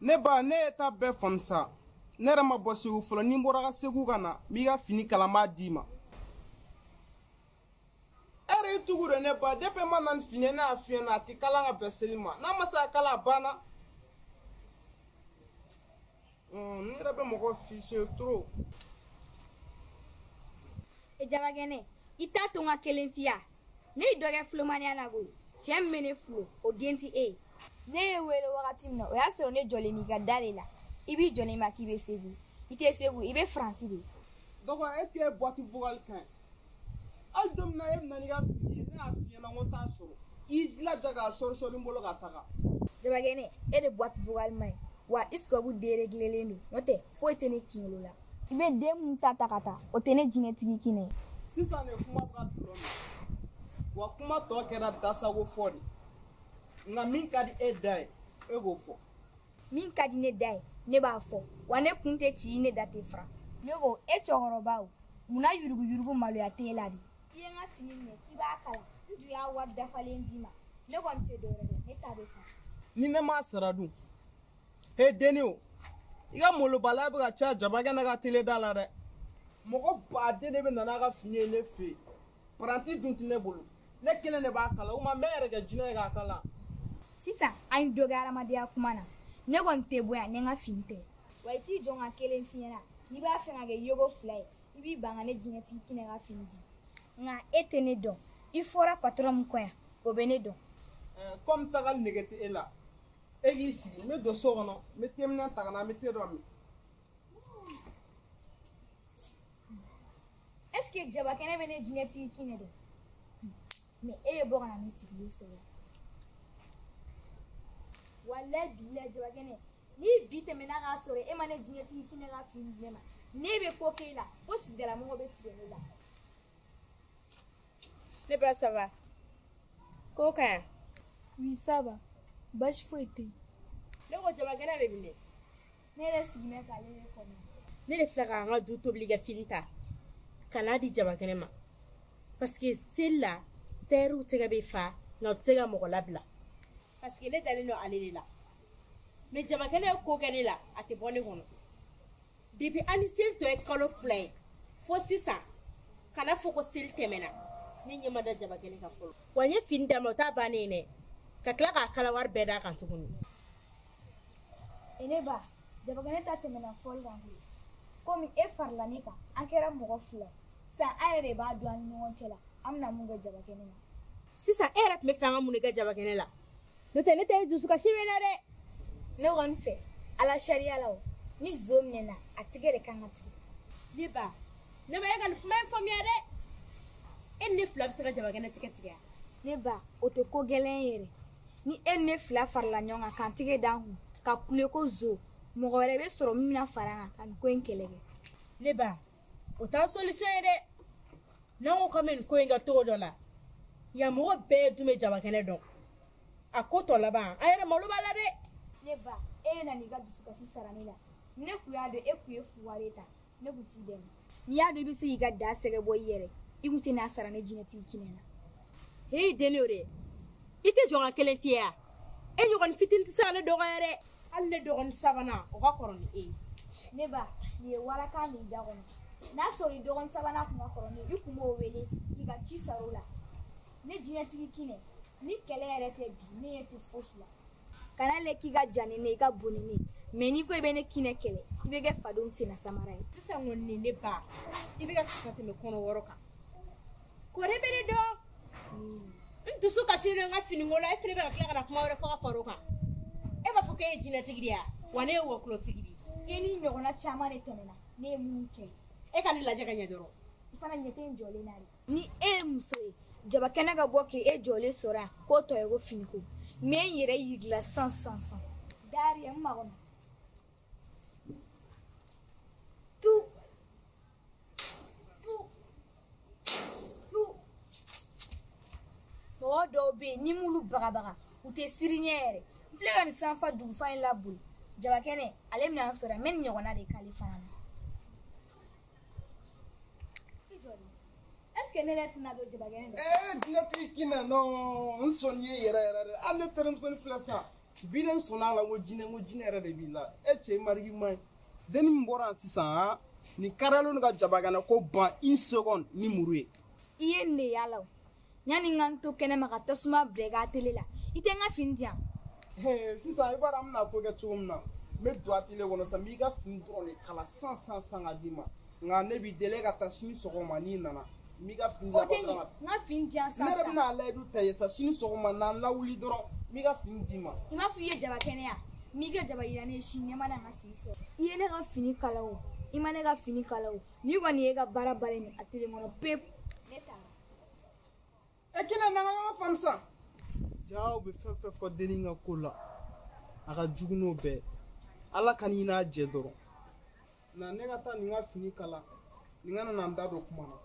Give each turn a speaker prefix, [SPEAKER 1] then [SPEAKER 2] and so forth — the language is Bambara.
[SPEAKER 1] Ne ba, ne ye ta bɛɛ faamu sa. Ne yɛrɛ ma bɔ Segu fɔlɔ, ni n bɔra ka Segu ka na, n b'i ka fini kala n b'a d'i ma. E yɛrɛ y'i tugu de ne ba, depuis ma na ni fini ye, ne y'a f'i ɲɛna a tɛ kala ka bɛn seli ma. N'a ma se ka kala a banna. Ne yɛrɛ bɛ mɔgɔ fiche trop.
[SPEAKER 2] E Jabakɛnɛ, i t'a to n ka kelen f'i ye. Ne ye dɔ kɛ filomaniya la koyi. Cɛ min bɛ ne fulo, o den tɛ e ye. Ne ye wele wagati min na, o y'a sɔrɔ ne jɔlen b'i ka da de la. I b'i jɔ ne ma k'i bɛ Segu. I tɛ Segu, i bɛ Faransi de.
[SPEAKER 1] Dɔgɔ, est ce que e boîte vocale ka ɲi? Hali don min na e bɛ na n'i ka fini ye, ne y'a f'i ɲɛna n ko t'a sɔrɔ. I y'i jilaja k'a sɔri sɔri n bolo ka taga.
[SPEAKER 2] Jabakɛnɛ, e de boîte vocale man ɲi. Wa i sababu déréglelen don. N'o tɛ foyi tɛ ne kunkolo la. I bɛ den mun ta ta ka taa, o tɛ ne jinɛtigi kinɛ ye.
[SPEAKER 1] Sisan de kuma bɛ ka dulɔ min. Wa kuma tɔ kɛra dasago fɔ de. Nka min ka di e da ye, e b'o fɔ.
[SPEAKER 2] Min ka di ne da ye, ne b'a fɔ. Wa ne kun tɛ ci, ne da tɛ fara. Ne ko e cɛkɔrɔba o, munna yuruguyurugu maloya t'e la de? I ye n ka fini minɛ k'i b'a kala, n dun y'a wari dafalen d'i ma. Ne kɔni tɛ dɔwɛrɛ dɔn, ne ta bɛ sara.
[SPEAKER 1] Ni ne m'a sara dun? He denni o, i ka molobaliya bɛ ka caya Jabakɛnɛ ka tele da la dɛ. Mɔgɔ baden de bɛ na n'a ka fini ye ne fɛ yen. Paranti dun tɛ ne bolo. Ne kelen de b'a kala, o ma n bɛ yɛrɛ kɛ jinɛ ye k'a kala.
[SPEAKER 2] Sisan an ye dɔ kɛ hadamadenya kuma na. Ne kɔni tɛ bɔ yan ni n ka fini tɛ. Wa i t'i jɔ n ka kelen f'i ɲɛna. N'i b'a fɛ ka kɛ yeko fila ye, i b'i ban ka ne jinɛtigi kinɛ ka fini di. Nka e tɛ ne dɔn. I fɔra patɔrɔn min kɔ yan, o bɛ ne dɔn.
[SPEAKER 1] Komi tagali nege tɛ e la, e k'i sigi, n bɛ don so kɔnɔ, n bɛ teminɛ ta ka na, an bɛ te dɔ min.
[SPEAKER 2] Est-ce que Jabakɛnɛ bɛ ne jinɛtigi kinɛ dɔn? Mais e bɛ bɔ ka na ne sigilen sɔrɔ. Walayi bilayi Jabakɛnɛ, ni bi tɛmɛna k'a sɔrɔ e ma ne jinɛtigi kinɛ ka fini di ne ma, ne bɛ ko k'e la fo sigidalamɔgɔw bɛ tigɛ ne la.
[SPEAKER 3] Ne ba, ça va? Ko ka ɲi?
[SPEAKER 2] Oui, ça va. Baasi foyi tɛ yen.
[SPEAKER 3] Ne ko Jabakɛnɛ bɛ min dɛ?
[SPEAKER 2] Ne yɛrɛ sigilen bɛ k'ale de kɔnɔ.
[SPEAKER 3] Ne de filɛ k'an ka du tobili kɛ fini ta ka n'a di Jabakɛnɛ ma. Parce que seli la, tɛriw tɛgɛ bɛ fa, nka u tɛ se ka mɔgɔ labila. Parce que ne dalen don ale de la. Mais Jabakɛnɛ ye ko kɛ ne la, a tɛ bɔ ne kɔnɔ. Depuis an ni seli tɔ ye kalo 2 ye, fo sisan, kana fɔ ko seli tɛmɛna. Ne ɲɛ ma da Jabakɛnɛ kan fɔlɔ. Wa n ye fini d'a ma, o t'a bannen ye dɛ. Ka tila k'a kala wari bɛɛ d'a kan tuguni.
[SPEAKER 2] E ne ba, Jabakɛnɛ ta tɛmɛna fɔli kan koyi. Komi e farila ne kan, an kɛra mɔgɔ 2 ye. Sisan an yɛrɛ de b'a dɔn an ni ɲɔgɔn cɛ la, an bɛna mun kɛ Jabakɛnɛ la.
[SPEAKER 3] Sisan e yɛrɛ tun bɛ fɛ an ka mun de kɛ Jabakɛnɛ la? N'o tɛ ne tɛ dusukasi bɛ n na dɛ.
[SPEAKER 2] Ne kɔni fɛ, ala sariya la o, ni zo minɛna, a tigɛ de kan ka tigɛ.
[SPEAKER 3] Ne ba, ne ba e ka nin kuma in faamuya dɛ. E ni ne fila bɛ se ka Jabakɛnɛ tigɛ tigɛ wa?
[SPEAKER 2] Ne ba, o tɛ ko gɛlɛn ye yɛrɛ. Ni e ni ne fila farala ɲɔgɔn kan k'an tigɛ d'an kun, ka kule ko zo, mɔgɔ wɛrɛ bɛ sɔrɔ min bɛna fara an kan ka nin ko in kɛlɛ kɛ.
[SPEAKER 3] Ne ba, o t'an solution ye dɛ. N'an ko k'an bɛ nin ko in kɛ cogo dɔ la, yan mɔgɔ bɛɛ dun bɛ Jabakɛnɛ dɔn. A ko tɔ laban, an yɛrɛ malo b'a la dɛ.
[SPEAKER 2] Ne ba, e ye na n'i ka dusukasi sara ne la. Ne kun y'a dɔn e kun ye fugari ta, ne kun t'i dɛmɛ. N'i y'a dɔn i bɛ se k'i ka da sɛgɛ bɔ i yɛrɛ, i kun tɛ n'a sara ne jinɛtigi kinɛ na.
[SPEAKER 3] Heyi denni o de, i tɛ jɔn ka kelen fiyɛ wa? E ɲɔgɔn fitinin tɛ se ka ne dɔgɔya dɛ. Hali ne dɔgɔnin sabanan, o ka kɔrɔ ni e ye.
[SPEAKER 2] Ne ba, nin ye warakan de y'i da kɔnɔ. N'a sɔrɔ i dɔgɔnin sabanan kun ka kɔrɔ ni ye, i kun b'o wele k'i ka ci sara o la. Ne jinɛtigi kinɛ, ni kɛlɛ yɛrɛ tɛ bi, ne ɲɛ tɛ fosi la. Kana lɛ k'i ka jan ni ne ye, i ka bon ni ne ye. Mais n'i ko i bɛ ne kinɛ kɛlɛ, i bɛ kɛ fadenw senna samara ye.
[SPEAKER 3] Sisan kɔni ne ba, i bɛ ka fisa tɛmɛ kɔnɔ wɔɔrɔ kan. Kɔri bɛ ne dɔn. N dusu kasilen don n ka finiko la, e fana bɛ ka tila ka na kuma wɛrɛ fɔ ka fara o kan. E b'a fɔ k'e ye jinɛtigi de ye wa? Wa ne ye wɔkulɔtigi de ye.
[SPEAKER 2] E ni ɲɔgɔnna caman de tɛmɛna, ne ye mun kɛ?
[SPEAKER 3] E ka ne lajɛ ka ɲɛ dɔrɔn.
[SPEAKER 2] I fana ɲɛ tɛ n jɔlen na de. Ni e ye muso ye, Jabakɛnɛ ka bɔ k'e jɔlen sɔrɔ yan, k'o tɔ ye ko finiko. N bɛ n yɛrɛ yir'i la sisan sisan sisan. Dari, n makɔnɔ. Tu. Tu. Tu. Mɔgɔ dɔw bɛ yen, n'i m'olu bagabaga, u tɛ siran ɲɛ yɛrɛ. N filɛ ka nin sanfa dugufa in laboli. Jabakɛnɛ, ale bɛna n sɔrɔ yan, n bɛ nin ɲɔgɔnna de k'ale fana na. I jɔ dɛ. Est ce que ne yɛrɛ tɛna don Jabakɛnɛ dɔn?
[SPEAKER 1] Jinɛtigi kinɛ, non, n sɔnni ye yɛrɛ yɛrɛ de. Hali ne terimusonin filɛ sisan. Bi de n sɔnna a la ko jinɛ ko jinɛ yɛrɛ de b'i la. E cɛ marigi man ɲi. Denni min bɔra yan sisan han, nin kariyalen don ka jabakɛnɛ ko ban une seconde ni muru ye.
[SPEAKER 2] I ye nin de y'a la o. Yanni n ka n to kɛnɛma ka tasuma bila i ka tele la, i tɛ n ka fini di yan.
[SPEAKER 1] Sisan i b'a dɔn an bɛna ko kɛ cogo min na. N bɛ don atelier kɔnɔ sisan, n b'i ka fini dɔrɔn de kala san san san ka d'i ma. Nka ne b'i deli e ka taa sini sɔgɔma n'i nana, n b'i ka fini
[SPEAKER 2] O tɛ ɲɛ, n ka fini di yan
[SPEAKER 1] Ne
[SPEAKER 2] san
[SPEAKER 1] yɛrɛ
[SPEAKER 2] san.
[SPEAKER 1] bɛna layidu ta ye sa, sini sɔgɔma n'an lawuli dɔrɔn, n b'i ka fini d'i ma.
[SPEAKER 2] I m'a fɔ i ye jaba kɛnɛya, n b'i ka jaba yira ne ye sini, ne ma na n ka fini sɔrɔ. I ye ne ka fini kala o, i ma ne ka fini kala o, n'i kɔni ye ka baara balen nin atelier kɔnɔ pewu, ne taara.
[SPEAKER 1] E kelen n'an ka ɲɔgɔn faamu sa. Jaa u bɛ fɛn fɛn fɔ dennin ka ko la, a ka jugu n'o bɛɛ. Ala ka n'i n'a jɛ dɔrɔn. Na ne ka taa nin ka fini kala, nin kana na n da don kuma na.